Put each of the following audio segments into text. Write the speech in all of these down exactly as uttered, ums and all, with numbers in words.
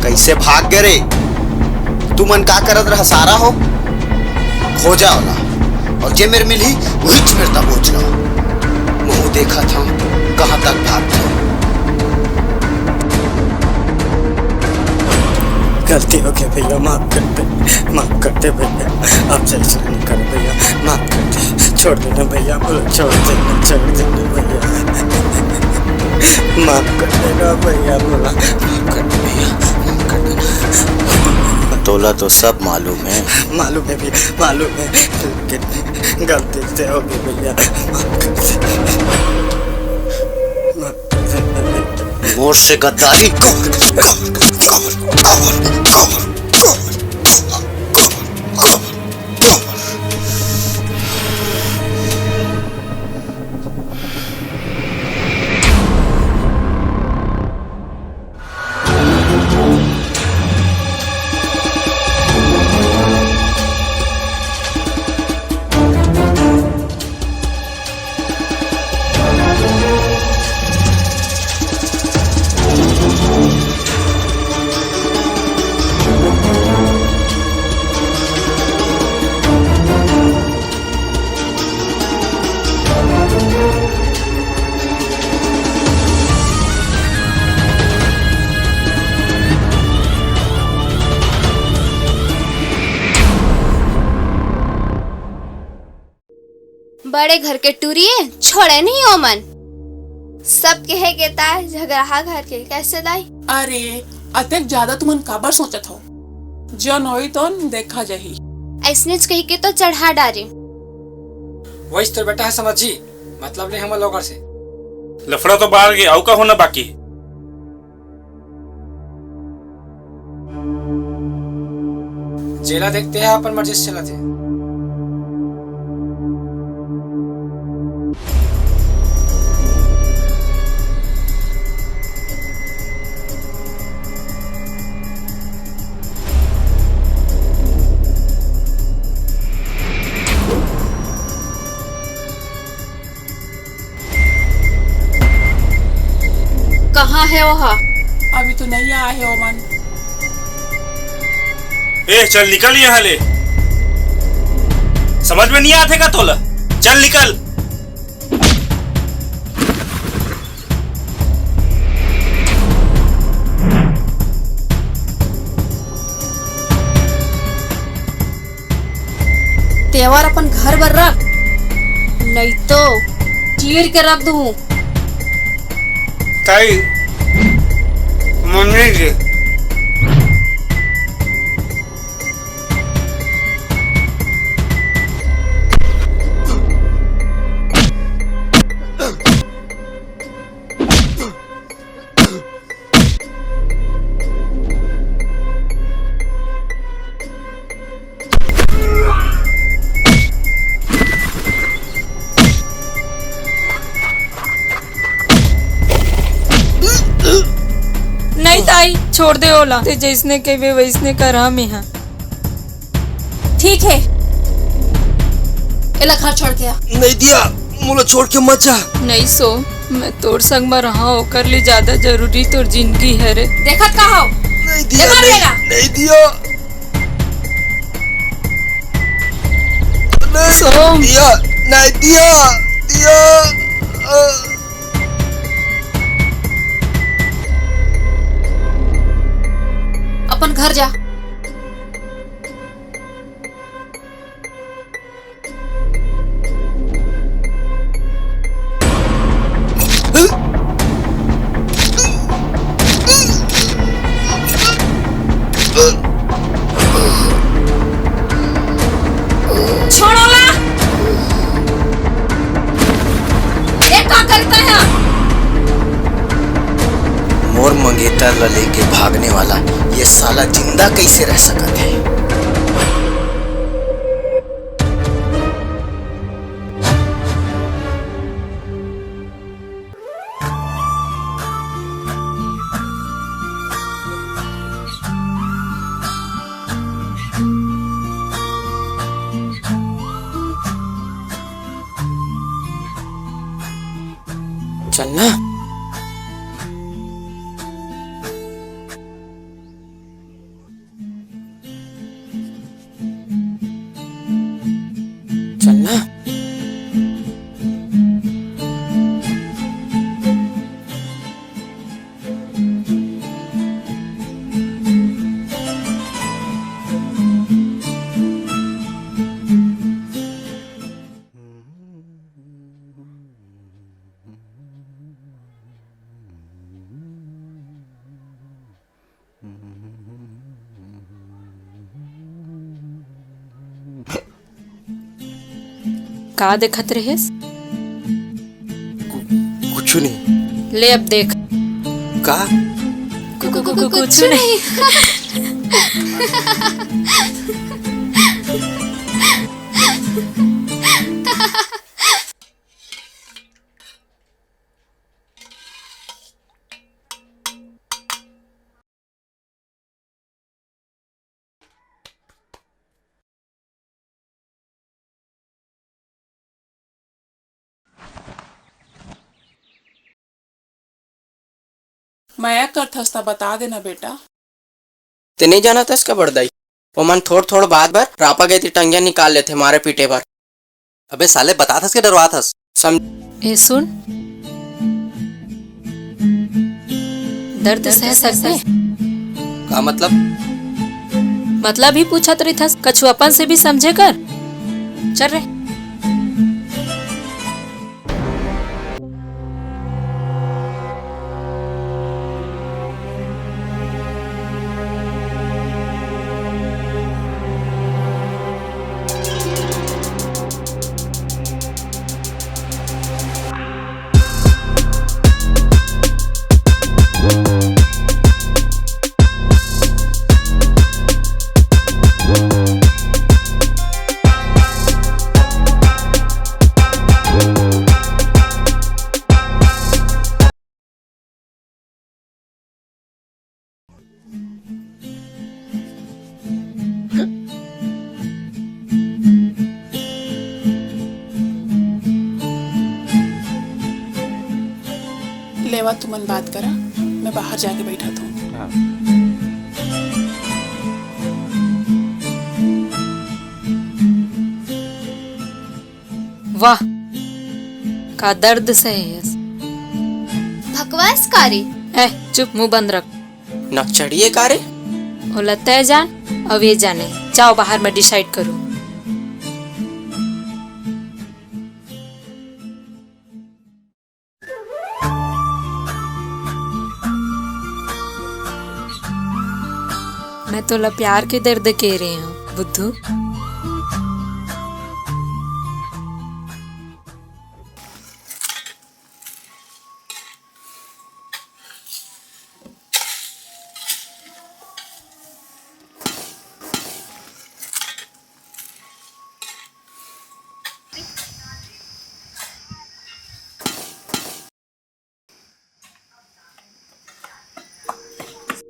कइसे भाग गे रे? तुमन का करत रहा सारा हो? खोजा ओला, अउ जे मेर मिलही, उहीच मेर दबोच ला। महूं देखत हंव, कहां तक भागथे। गलती हो गया भैया, माफ कर दे, माफ कर दे भैया, अब से ऐसा नहीं करो भैया, माफ कर दे, छोड़ देना भैया, बोलो, छोड़ देना, छोड़ देना भैया, माफ कर देना भैया, बोला, माफ कर दे भैया, माफ कर देना। तोला तो सब मालूम है। मालूम है भैया, मालूम है, लेकिन गलती से हो गई भैया, माफ कर दे। मोर से गद्दारी कर। बड़े घर के टूरी ए, छोड़े नहीं ओमन। सब कहे के ताय झगराहा घर के, कइसे दाई? अरे, अतेक जादा तुमन काबर सोचत हो? जउन होई तउन देखा जाही। अइसनेच कहिके तो चढ़ा डारे। वइस तोर बेटा हे समझी, मतलब नहीं हमर लोग से। लफड़ा तो बाढ़ गे, अउ का होना बाकी हे? जेला देखते हैं, अपन मर्जी से चलाते हैं। कहाँ हे ओहा? अभी तो नहीं आए हे ओमन। ए, चल निकल यहाँ ले। समझ में नहीं आते का तोला? चल निकल। तेवर अपन घर बर रख, नहीं तो चीर के रख दूं। ताई, मम्मी जी। नहीं ताई, छोड़ दे ओला। ते जइसने कहिबे वइसने करहा मेहा। ठीक हे, एला घर छोड़ के आ। नहीं दिया, मोला छोड़ के मत जा। नहीं सो, मैं तोर संग म रहा, ओकर ले ज्यादा जरूरी तोर जिंदगी हे रे। देखत का हो? नहीं दिया, देखत नहीं, नहीं दिया। नहीं सोम। दिया, नहीं दिया, दिया। अ। अपन घर जा। छोड़ ओला। ये का करता है? मोर मंगेतर ला लेके भागने वाला ये साला जिंदा कैसे रह सकत है? चलना। ना। का देखत रहेस? कु-, कुछु नहीं। ले अब देख। का? कु-, कु-, कु-, कु-, कुछु नहीं। मया करथस त बता देना बेटा। ते नइ जानत हस का बड़दाई? ओमन थोड़-थोड़ बात बर रापा गैती टंगिया निकाल लेथे मारे पीटे बर। अबे साले, बतात हस के डरवात हस? सम- ए सुन, दर्द सह सकबे? का मतलब? मतलब ही पूछत रहिथस, कछु अपन से भी समझे कर। चल रे। लेवा, तुमन बात करा, मैं बाहर जाके बैठा हूँ। हाँ। वाह, का दर्द सहे हस। भकवास का रे? ए, चुप, मुंह बंद रख। नकचढ़िए का रे? ओला तय जान, अउ ये जाने। जाओ, बाहर मैं डिसाइड करूँ। मैं तोला प्यार के दर्द के रहे हूँ, बुद्धू।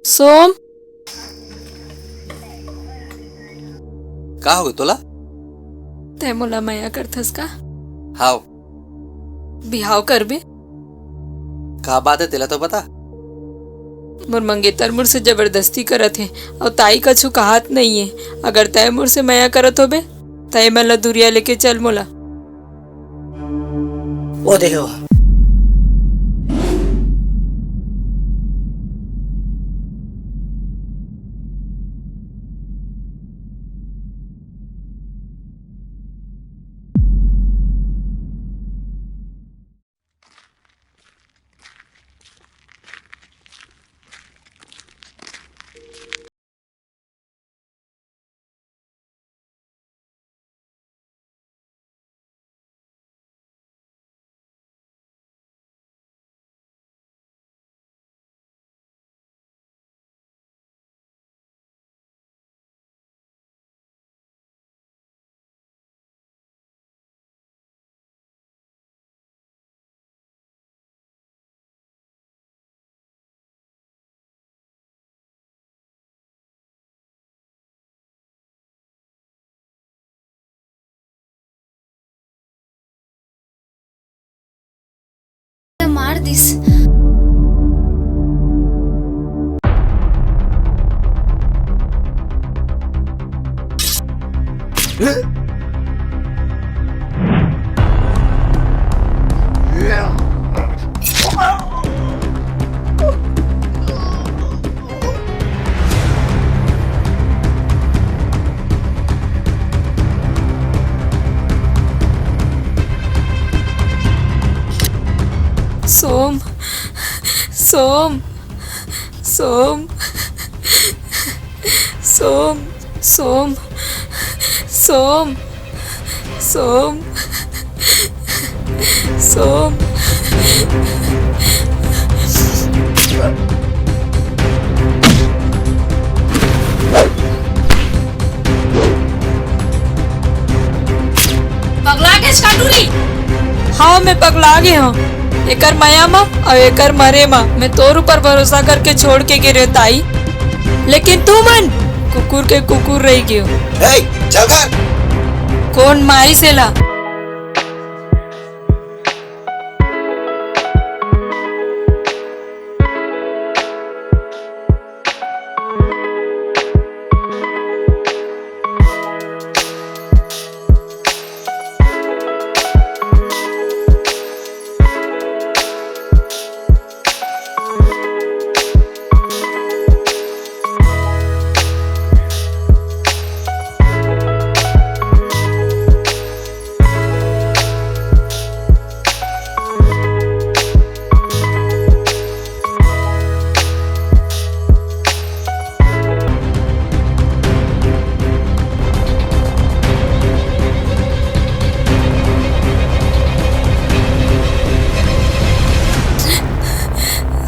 सोम। का होगे तोला? तैं मोला मया करथस का? हाव। बिहाव करबे? का बात हे, तेला तो बता। मोर मंगेतर मोर से जबरदस्ती करत हे, अउ ताई कछु कहत नइये। अगर तैं मोर से मया करत होबे, त एमन ला दुरिहा लेके चल मोला। ओ देख ओ। मार दिस। सोम, सोम, सोम, सोम, सोम, सोम, सोम। पगला गेस का टूरी? हाँ, मैं पगला गे हूँ। एकर मया म अउ एकर मरे म मैं तोर ऊपर भरोसा करके छोड़ के गे रेहेंव ताई, लेकिन तुमन कुकुर के कुकुर रहि गेव। ए, चल घर। कोन मारिस एला?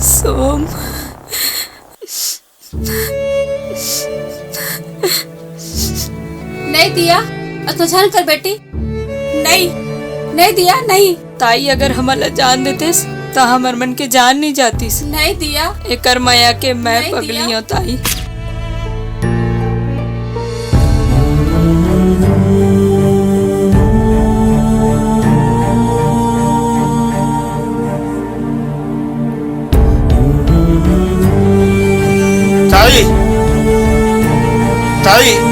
सोम। नहीं दिया, अतो झन कर बेटी। नहीं, नहीं दिया, नहीं। ताई, अगर हमन ला जान देतेस, त हमर मन के जान नहीं जातिस। नहीं दिया। एकर मया के मैं नहीं पगली दिया। हूँ, ताई। ताई, ताई,